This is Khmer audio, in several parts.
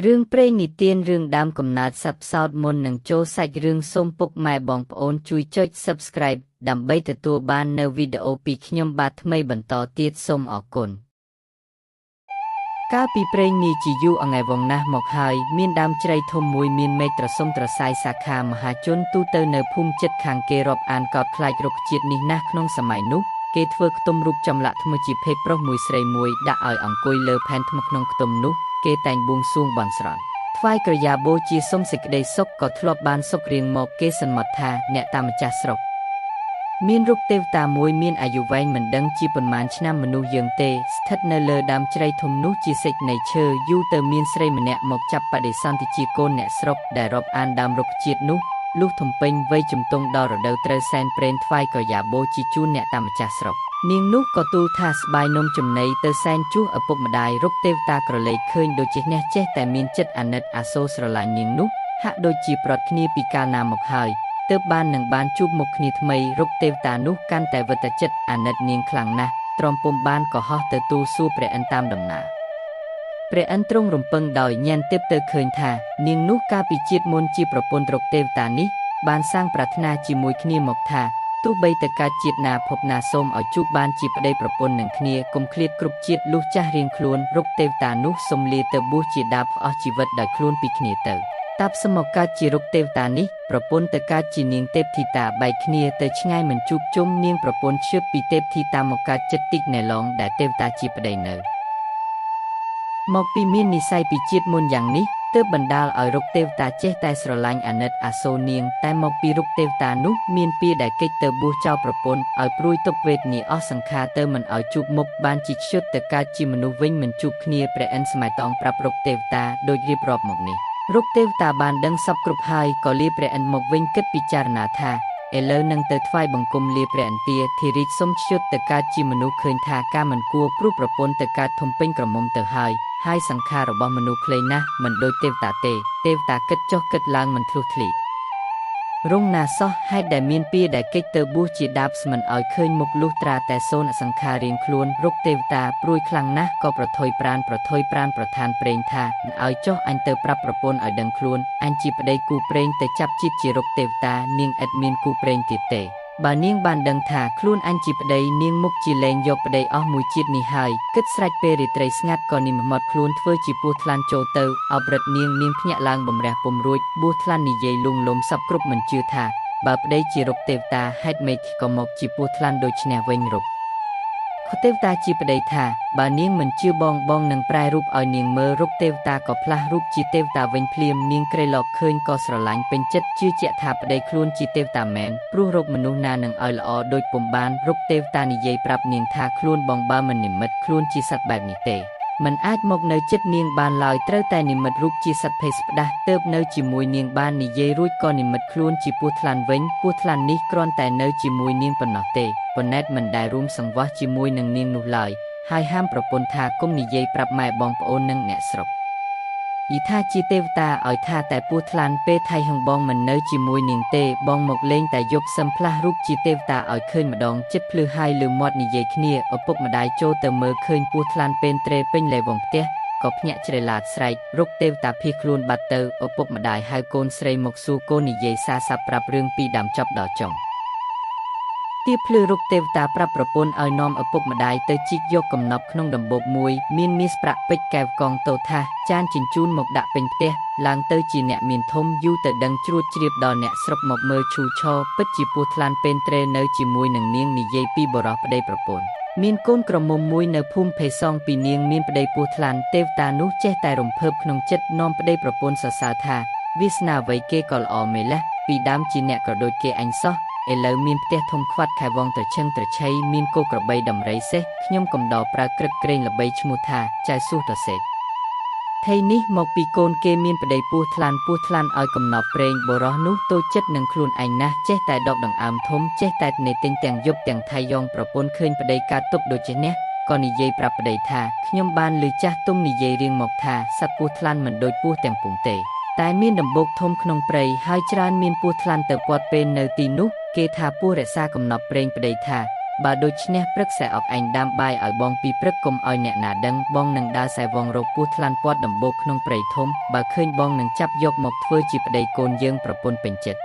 រឿងព្រេងនិទានរឿងដើមកំណើតសត្វផ្សោតមុននឹងចូលសាច់រឿងសូមពុកម៉ែបងប្អូនជួយចុច Subscribe ដើម្បីទទួលបាននូវវីដេអូពីខ្ញុំបាទថ្មីបន្តទៀតសូមអរគុណកាលពីព្រេងនាយជាយូរអង្អែវងណាស់មកហើយមានដើមជ្រៃធំមួយមានមែកត្រសុំត្រសាយសាខាមហាជនទូទៅនៅភូមិជិតខាងគេរាប់អានកោតខ្លាចរុក្ខជាតិនេះណាស់ក្នុងសម័យនោះគេធ្វើខ្ទមរូបចម្លាក់ថ្មជាភេទប្រុសមួយស្រីមួយដាក់ឲ្យអង្គុយលើផែនថ្មក្នុងខ្ទមនោះគេតែងបួងសួងបន់ស្រន់ថ្វាយក្រយាបូជាសុំសេចក្តីសុខក៏ធ្លាប់បានសុខរៀងមកគេសន្មត់ថាអ្នកតាមម្ចាស់ស្រុកមានរូបទេវតាមួយមានអាយុវែងមិនដឹងជាប៉ុន្មានឆ្នាំមនុស្សយើងទេស្ថិតនៅលើដើមជ្រៃធំនោះជាសេចនៃឈើយូរទៅមានស្រីម្នាក់មកចាប់បដិសន្ធិជាកូនអ្នកស្រុកដែលរាប់អានដើមរុក្ខជាតិនោះលុះធំពេញវ័យជំទង់ដល់រដូវត្រូវសែនព្រេនថ្វាយក្រយាបូជាជូនអ្នកតាមម្ចាស់ស្រុកនាងនោះក៏ទូលថាស្បាយនំចំណីទៅសែនជួសឪពុកម្ដាយរុកទេវតាក្រឡេកឃើញដូចជាអ្នកចេះតែមានចិត្តអាណិតអាសូរស្រឡាញ់នាងនោះហាក់ដូចជាប្រត់គ្នាពីកាលណាមកហើយទើបបាននឹងបានជួបមុខគ្នាថ្មីរុកទេវតានោះកាន់តែវឹកចិត្តអាណិតនាងខ្លាំងណាស់ទ្រាំពុំបានក៏ហោះទៅទូលសួរព្រះឥន្ទតាមដំណើរព្រះឥន្ទទ្រង់រំពឹងដោយញាណទិព្វទៅឃើញថានាងនោះកាលពីជាតិមុនជាប្រពន្ធរុកទេវតានេះបានសាងប្រាថ្នាជាមួយគ្នាមកថាទោះបីទៅកើតជាតិណាភពណាសូមឲ្យជួបបានជាប្តីប្រពន្ធនឹងគ្នាកុំឃ្លាតគ្រប់ជាតិលុះចាស់រៀងខ្លួនរុកទេវតានោះសុំលាទៅបួសជាដាបអស់ជីវិតដោយខ្លួនពីគ្នាទៅតាប់សមកើតជារុកទេវតានេះប្រពន្ធទៅកើតជានាងទេពធីតាបែកគ្នាទៅឆ្ងាយមិនជួបជុំនាងប្រពន្ធឈើពីទេពធីតាមកកើតចិត្តតិចណែឡងដែលទេវតាជាប្តីនៅមកពីមាននិស័យពីជាតិមុនយ៉ាងនេះទើបបណ្ដាលឲ្យរុកទេវតាចេះតែស្រឡាញ់អាណិតអាសូរនាងតែមកពីរុកទេវតានោះមានពីដែលកិច្ចទៅបួសចោលប្រពន្ធឲ្យព្រួយទុកវេទនាអស់សង្ខារទៅមិនឲ្យជួបមុខបានជាឈុតទៅកើតជាមនុស្សវិញមិនជួបគ្នាព្រះឥន្ទសម័យតងប្រាប់រុកទេវតាដូចរៀបរាប់មកនេះរុកទេវតាបានដឹងសពគ្រប់ហើយក៏លាព្រះឥន្ទមកវិញគិតពិចារណាថាឥឡូវនឹងទៅថ្វាយបង្គំលាព្រះឥន្ទាធិរាជសុំឈុតទៅកើតជាមនុស្សឃើញថាការមិនគួរព្រោះប្រពន្ធទៅកើតធំពេញក្រមុំទៅហើយហើយសង្ខាររបស់មនុស្សខ្លីណាស់មិនដូចទេវតាទេទេវតាគិតចុះគិតឡើងមិនធ្លុះធ្លីរងណាសោះហេតុដែលមានពីដែលកិច្ចទៅបួសជាដាបស្មិនឲ្យឃើញមុខលុះត្រាតែសូនសង្ខាររៀងខ្លួនរុកទេវតាព្រួយខ្លាំងណាស់ក៏ប្រថុយប្រានប្រថុយប្រានប្រធានព្រេងថាឲ្យចុះអញទៅប្រាប់ប្រពន្ធឲ្យដឹងខ្លួនអញជាប្តីគូព្រេងទៅចាប់ជាតិជារុកទេវតានាងឥតមានគូព្រេងទៀតទេបើនាងបានដឹងថាខ្លួនអញជាប្តីនាងមុខជាលែងយកប្តីអស់មួយជាតិនេះហើយគិតស្រេចពេលរាត្រីស្ងាត់ក៏និមត់ខ្លួនធ្វើជាពស់ថ្លាន់ចូលទៅអបរិទ្ធនាងនាងភ្ញាក់ឡើងបំរះពុំរួចបួសថ្លាន់និយាយលួងលោមសពគ្រប់មិនជឿថាបើប្តីជារុកទេវតាហេតុម៉េចក៏មកជាពស់ថ្លាន់ដូច្នេះវិញរុកទេវតាជាប្តីថាបើនាងមិនជឿបងបងនឹងប្រែរូបឲ្យនាងមើលរុកទេវតាក៏ផ្លាស់រូបជាទេវតាវិញភ្លាមនាងក្រៃលែងឃើញក៏ស្រឡាញ់ពេញចិត្តជឿជាក់ថាប្តីខ្លួនជាទេវតាមែនព្រោះរកមនុស្សណានឹងឲ្យល្អដូចពុំបានរុកទេវតានិយាយប្រាប់នាងថាខ្លួនបងបើមិននិមិត្តខ្លួនជាសត្វបែបនេះទេមិនអាចមកនៅចិត្តនាងបានឡើយត្រូវតែនិមិត្តរូបជាសត្វភេសផ្ដាស់ទើបនៅជាមួយនាងបាននិយាយរួចក៏និមិត្តខ្លួនជាពស់ថ្លាន់វិញពស់ថ្លាន់នេះគ្រាន់តែនៅជាមួយនាងប៉ុណ្ណោះទេប៉ុន្តែមិនដែលរួមសង្វាស់ជាមួយនឹងនាងនោះឡើយហើយហាមប្រពន្ធថាគុំនិយាយប្រាប់ម៉ែបងប្អូននិងអ្នកស្រុកយីថាជាទេវតាឲ្យថាតែពស់ថ្លាន់ពេលថៃហឹងបងមិននៅជាមួយនាងទេបងមកលេងតែយប់សឹមផ្លាស់រូបជាទេវតាឲ្យឃើញម្ដងចិត្តភ្លឺហើយលឺមាត់និយាយគ្នាឪពុកម្ដាយចូលទៅមើលឃើញពស់ថ្លាន់ពេលត្រេពេញលេវងផ្ទះក៏ភ្ញាក់ជ្រេឡាតស្រែករុកទេវតាភៀសខ្លួនបាត់ទៅឪពុកម្ដាយហៅកូនស្រីមកសួរកូននិយាយសារស័ព្ទប្រាប់រឿងពីដើមចប់ដល់ចុងទៀបភ្លឺរុកទេវតាប្រាប់ប្រពន្ធឲ្យនាំឪពុកម្ដាយទៅជីកយកកំណប់ក្នុងដំបូកមួយមានមាសប្រាក់ពេជ្រកែវកងតោថាសចានជញ្ជូនមកដាក់ពេញផ្ទះឡើងទៅជាអ្នកមានធំយូរទៅដឹងជ្រួតជ្រាបដល់អ្នកស្រុកមកមើលឈូឆរពិតជាពស់ថ្លាន់ពេលត្រេនៅជាមួយនឹងនាងនិយាយពីបុរសប្តីប្រពន្ធមានកូនក្រមុំមួយនៅភូមិភេសងពីនាងមានប្តីពស់ថ្លាន់ទេវតានោះចេះតែរំភើបក្នុងចិត្តនាំប្តីប្រពន្ធសរសើរថាវាសនាអ្វីគេក៏ល្អមេលះពីដើមជាអ្នកក៏ដូចគេអញសោះឥឡូវមានផ្ទះធំខ្វាត់ខែវងត្រឈឹងត្រឆៃមានគោក្របីដំរីសេះខ្ញុំកំដរប្រើក្រឹកក្រែងល្បីឈ្មោះថាចៅស៊ូសតសេកថៃនេះមកពីកូនគេមានប្តីពស់ថ្លាន់ពស់ថ្លាន់ឲ្យកំណប់ព្រេងបុរសនោះតូចចិត្តនឹងខ្លួនឯងណាស់ចេះតែដកដង្អើមធំចេះតែនេទិញទាំងយប់ទាំងថៃយ៉ងប្រពន្ធឃើញប្តីកើតទុកដូចនេះក៏និយាយប្រាប់ប្តីថាខ្ញុំបានឮចាស់ទុំនិយាយរៀងមកថាសត្វពស់ថ្លាន់មិនដូចពស់ទាំងពុំទេតែមានដំបូកធំក្នុងព្រៃហើយច្រើនមានពស់ថ្លាន់ទៅពាត់ពេលនៅទីនោះគេថាពស់រក្សាកំណប់ព្រេងប្តីថា បើដូច្នេះព្រឹកសែអកឯងដាំបាយឲ្យបងពីព្រឹកកុំឲ្យអ្នកណាដឹងបងនឹងដើរសែវងរកពស់ថ្លាន់ពាត់ដំបូកក្នុងព្រៃធំបើឃើញបងនឹងចាប់យកមកធ្វើជាប្តីកូនយើងប្រពន្ធពេញចិត្ត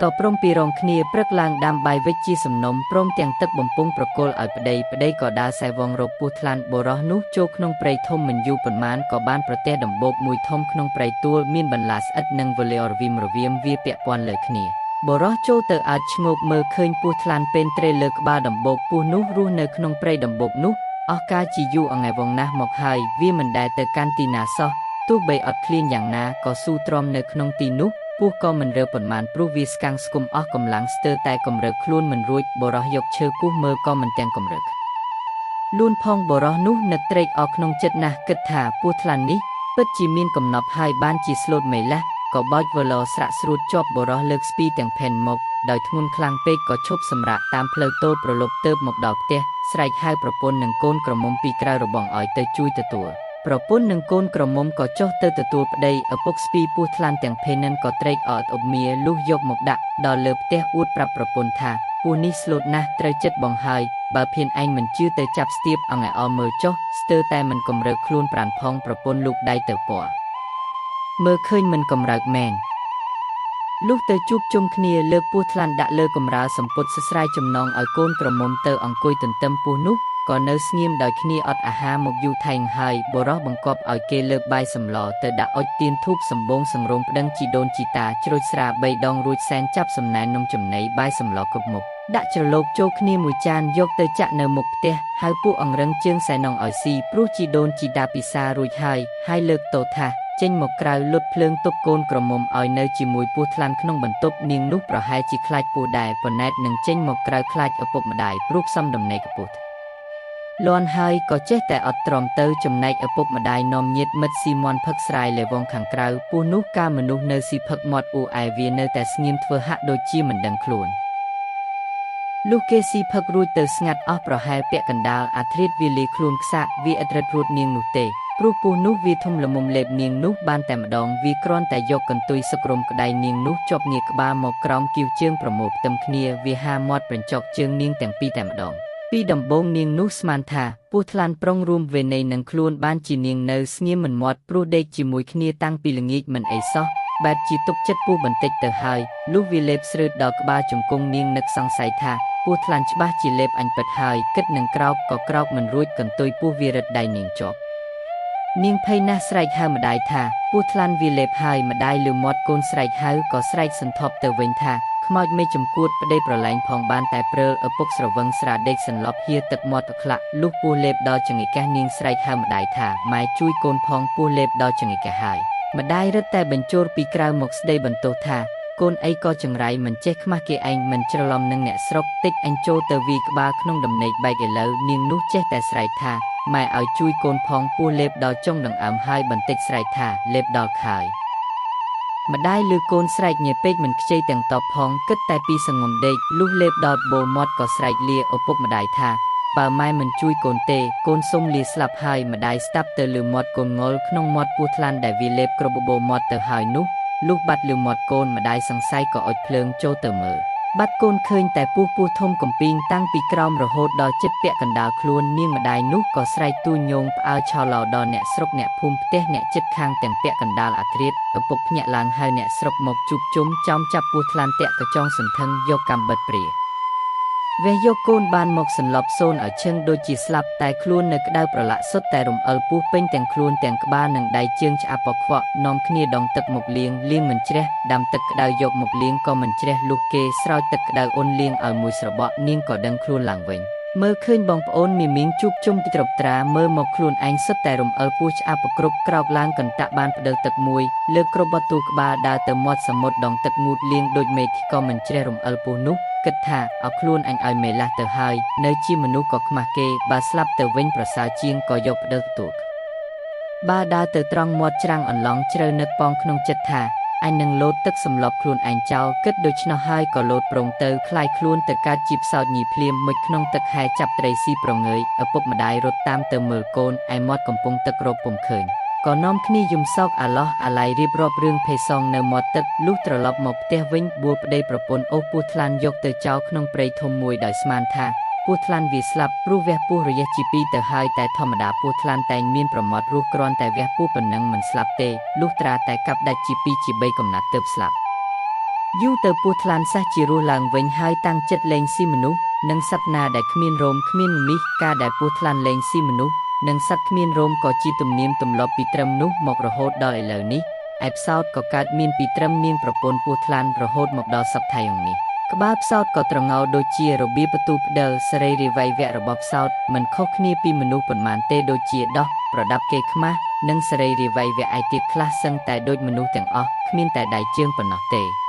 តព្រមពីរងគ្នាព្រឹកឡើងដាំបាយវិចជាសំណុំព្រមទាំងទឹកបំពង់ប្រគល់ឲ្យប្តីប្តីក៏ដើរសែវងរកពស់ថ្លាន់បុរសនោះចូលក្នុងព្រៃធំមិនយូរប៉ុន្មានក៏បានប្រទះដំបូកមួយធំក្នុងព្រៃទួលមានបន្លាស្អិតនិងវលារវីមរវៀមវាពាក់ព័ន្ធលើគ្នាបុរសចូលទៅអាចឈ្ងោកមើលឃើញពស់ថ្លាន់ពេនត្រេលើក្បាលដំបូកពស់នោះរស់នៅក្នុងព្រៃដំបូកនោះអស់កាលជាយូរអង្អែវងណាស់មកហើយវាមិនដែលទៅកាន់ទីណាសោះទោះបីអត់ឃ្លានយ៉ាងណាក៏ស៊ូទ្រាំនៅក្នុងទីនោះពស់ក៏មិនរើប៉ុន្មានព្រោះវាស្កាំងស្គុំអស់កម្លាំងស្ទើរតែកម្រើកខ្លួនមិនរួចបុរសយកឈើគោះមើលក៏មិនទាំងកម្រើកលួនផងបុរសនោះនឹកត្រេកអរក្នុងចិត្តណាស់គិតថាពស់ថ្លាន់នេះពិតជាមានកំណប់ហើយបានជាស្លូតមេលះក៏បោចវឡស្រាក់ស្រួតជាប់បុរសលើកស្ពីទាំងផែនមកដោយធ្ងន់ខ្លាំងពេកក៏ឈប់សម្រាកតាមផ្លូវទោលប្រលប់ទៅមកដល់ផ្ទះស្រែកហៅប្រពន្ធនិងកូនក្រមុំពីក្រៅរបងឲ្យទៅជួយទទួលប្រពន្ធនិងកូនក្រមុំក៏ចុះទៅទទួលប្តីឪពុកស្ពីពស់ថ្លាន់ទាំងភេនិនក៏ត្រេកអរអបមាលុះយកមកដាក់ដល់លើផ្ទះអួតប្រាប់ប្រពន្ធថាពស់នេះស្លូតណាស់ត្រូវចិត្តបងហើយបើភៀនឯងមិនជឿទៅចាប់ស្ទាបអង្អែអមើលចុះស្ទើរតែមិនកម្រើកខ្លួនប្រានផងប្រពន្ធលូកដៃទៅពណ៌មើលឃើញមិនកម្រើកមែនលុះទៅជួបជុំគ្នាលើកពស់ថ្លាន់ដាក់លើកម្រាលសម្ពុតសស្រាយចំណងឲ្យកូនក្រមុំទៅអង្គុយទន្ទឹមពស់នោះក៏នៅស្ងៀមដោយគ្នាអត់អាហារមកយូរថែងហើយបុរសបង្គាប់ឲ្យគេលើកបាយសម្លទៅដាក់អុជទៀនធូបសម្បូងសង្រោងប្តឹងជីដូនជីតាជ្រោចស្រាបីដងរួចសែនចាប់សំណែននំចំណីបាយសម្លគ្រប់មុខដាក់ច្រឡូកចូលគ្នាមួយចានយកទៅចាក់នៅមុខផ្ទះហៅពួកអង្រឹងជើងសែនងឲ្យស៊ីព្រោះជីដូនជីតាពិសារួចហើយហើយលើកតោថាចេញមកក្រៅលុតភ្លើងទប់កូនក្រមុំឲ្យនៅជាមួយពស់ថ្លាន់ក្នុងបន្ទប់នាងនោះប្រហែលជាខ្លាចពស់ដែរប៉ុន្តែនឹងចេញមកក្រៅខ្លាចឪពុកម្ដាយព្រោះផ្សំដំណេកពស់លន់ហើយក៏ចេះតែអត់ទ្រាំទៅចំណែកឪពុកម្ដាយនាំញាតមិត្តស៊ីមន់ផឹកស្រាយលេវងខាងក្រៅពស់នោះកាលមនុស្សនៅស៊ីផឹកមាត់អ៊ូអែវានៅតែស្ងៀមធ្វើហាក់ដូចជាមិនដឹងខ្លួនលុះគេស៊ីផឹករួចទៅស្ងាត់អស់ប្រហែលពាក់កណ្ដាលអាធ្រាតវាលាខ្លួនខ្សាកវាឥតរឹតរួតនាងនោះទេព្រោះពស់នោះវាធំល្មមលេបនាងនោះបានតែម្ដងវាគ្រាន់តែយកកន្ទុយសក្រមក្តៃនាងនោះជាប់ងាកក្បាលមកក្រោមគីវជើងប្រមូលផ្ទឹមគ្នាវាហាមាត់បញ្ចុកជើងនាងទាំងពីរតែម្ដងពីដំបូងនាងនោះស្មានថាពស់ថ្លាន់ប្រុងរួមវេណីនឹងខ្លួនបានជានាងនៅស្ងៀមមិនមាត់ព្រោះដេកជាមួយគ្នាតាំងពីល្ងាចមិនអីសោះបែបជាទុកចិត្តពស់បន្តិចទៅហើយលុះវាលេបស្រើតដល់ក្បាលជង្គង់នាងនឹកសង្ស័យថាពស់ថ្លាន់ច្បាស់ជាលេបអញពិតហើយគិតនឹងក្រោកក៏ក្រោកមិនរួចកន្ទុយពស់វារឹតដៃនាងជាប់នាងភ័យណាស់ស្រែកហៅម្ដាយថាពស់ថ្លាន់វាលេបហើយម្ដាយលឺមាត់កូនស្រែកហៅក៏ស្រែកសន្ធប់ទៅវិញថាខ្មោចមេចំគួតប្តីប្រឡែងផងបានតែព្រើលឪពុកស្រវឹងស្រាដេកសន្លប់ហៀទឹកមាត់ខ្លាក់លុះពស់លេបដល់ចង្អេកះនាងស្រែកហៅម្ដាយថាម៉ែជួយកូនផងពស់លេបដល់ចង្អេកះហើយម្ដាយរឹតតែបញ្ជោរពីក្រៅមកស្ដីបន្ទោសថាកូនអីក៏ចង្រៃមិនចេះខ្មាស់គេឯងមិនច្រឡំនឹងអ្នកស្រុកតិចអញចូលទៅវីក្បាលក្នុងដំណេកបែកឥឡូវនាងនោះចេះតែស្រែកថាម៉ែឲ្យជួយកូនផងពស់លេបដល់ចុងដង្អើមហើយបន្តិចស្រែកថាលេបដល់ខាយម្ដាយលឺកូនស្រែកញ៉ែពេកមិនខ្ចីទាំងតបផងគិតតែពីសងំដេកលុះលេបដល់បោមាត់ក៏ស្រែកលាឪពុកម្ដាយថាបើម៉ែមិនជួយកូនទេកូនសុំលាស្លាប់ហើយម្ដាយស្ដាប់ទៅលឺមាត់កូនងល់ក្នុងមាត់ពស់ថ្លាន់ដែលវាលេបគ្រប់បោមាត់ទៅហើយនោះលុះបាត់លឺមាត់កូនម្ដាយសង្ស័យក៏អុជភ្លើងចូលទៅមើលបាត់កូនឃើញតែពស់ធំកំពីងតាំងពីក្រោមរហូតដល់ចិត្តពាក់កណ្ដាលខ្លួននាងម្ដាយនោះក៏ស្រែកទូញងផ្អើលឆោឡោដល់អ្នកស្រុកអ្នកភូមិផ្ទះអ្នកចិត្តខាងទាំងពាក់កណ្ដាលអាធ្រាតឪពុកភ្ញាក់ឡើងហៅអ្នកស្រុកមកជួបជុំចំចាប់ពស់ថ្លាន់តាក់កញ្ចងសន្ធឹងយកកំបិតព្រាវេះយកកូនបានមកសន្លប់សូនឲ្យឈឹងដូចជាស្លាប់តែខ្លួននៅក្តៅប្រឡាក់សុទ្ធតែរំអិលពស់ពេញទាំងខ្លួនទាំងក្បាលនិងដៃជើងឆ្អាបខ្វក់នាំគ្នាដងទឹកមកលាងលាងមិនជ្រះដាំទឹកក្តៅយកមកលាងក៏មិនជ្រះលុះគេស្រោចទឹកក្តៅអ៊ុនលាងឲ្យមួយស្របក់នាងក៏ដឹងខ្លួនឡើងវិញមើលឃើញបងប្អូនមីមីងជួបជុំទីត្រប់ត្រាមើលមកខ្លួនឯងសុទ្ធតែរំអិលពស់ឆ្អាបគ្រប់ក្រោកឡើងកន្តៈបានផ្ដិលទឹកមួយលើកគ្រប់បទូក្បាលដើរទៅមាត់សមុទ្រដងទឹកងូតលាងដូចមេឃក៏មិនជ្រះរំអិលពស់នោះគិតថាឲ្យខ្លួនអញឲ្យមេលាស់ទៅហើយនៅជាមនុស្សក៏ខ្មាស់គេបើស្លាប់ទៅវិញប្រសើរជាងក៏យកផ្ដិលទូកបើដើរទៅត្រង់មាត់ច្រាំងអន្លង់ជ្រៅនឹកប៉ងក្នុងចិត្តថាអញនឹងលោតទឹកសម្លប់ខ្លួនឯងចោលគិតដូច្នោះហើយក៏លោតប្រងទៅคล้ายខ្លួនទៅកើតជាផ្សោតញីភ្លាមមុជក្នុងទឹកហែចាប់ត្រីស៊ីប្រងើយឪពុកម្ដាយរត់តាមទៅមើលកូនឯមាត់កំពុងទឹករកពុំឃើញក៏នាំគ្នាយំសោកអាឡោះអាឡៃរៀបរាប់រឿងភេសងនៅមាត់ទឹកលុះត្រឡប់មកផ្ទះវិញបួលប្តីប្រពន្ធអូសពស់ថ្លាន់យកទៅចោលក្នុងព្រៃធំមួយដោយស្មានថា ពស់ថ្លាន់វាស្លាប់ព្រោះវះពោះរយះជាពីរទៅហើយតែធម្មតាពស់ថ្លាន់តែងមានប្រមាត់រស់គ្រាន់តែវះពោះប៉ុណ្ណឹងមិនស្លាប់ទេលុះត្រាតែកាប់ដាច់ជាពីរជាបីកំណាត់ទើបស្លាប់យូរទៅពស់ថ្លាន់សះជារស់ឡើងវិញហើយតាំងចិត្តលែងស៊ីមនុស្សនិងសត្វណាដែលគ្មានរោមគ្មានមីសការដែលពស់ថ្លាន់លែងស៊ីមនុស្សនិងសត្វគ្មានរោមក៏ជាទំនៀមទម្លាប់ពីត្រឹមនោះមករហូតដល់ឥឡូវនេះឯផ្សោតក៏កើតមានពីត្រឹមនាងប្រពន្ធពស់ថ្លាន់រហូតមកដល់សព្វថ្ងៃនេះក្បាលផ្សោតក៏ត្រងោលដូចជារបៀបបន្ទូផ្ដិលសរីរាវយវៈរបស់ផ្សោតមិនខុសគ្នាពីមនុស្សប៉ុន្មានទេដូចជាដោះប្រដាប់គេខ្មាស់និងសរីរាវយវៈឯទៀតខ្លះសឹងតែដូចមនុស្សទាំងអស់គ្មានតែដៃជើងប៉ុណ្ណោះទេ។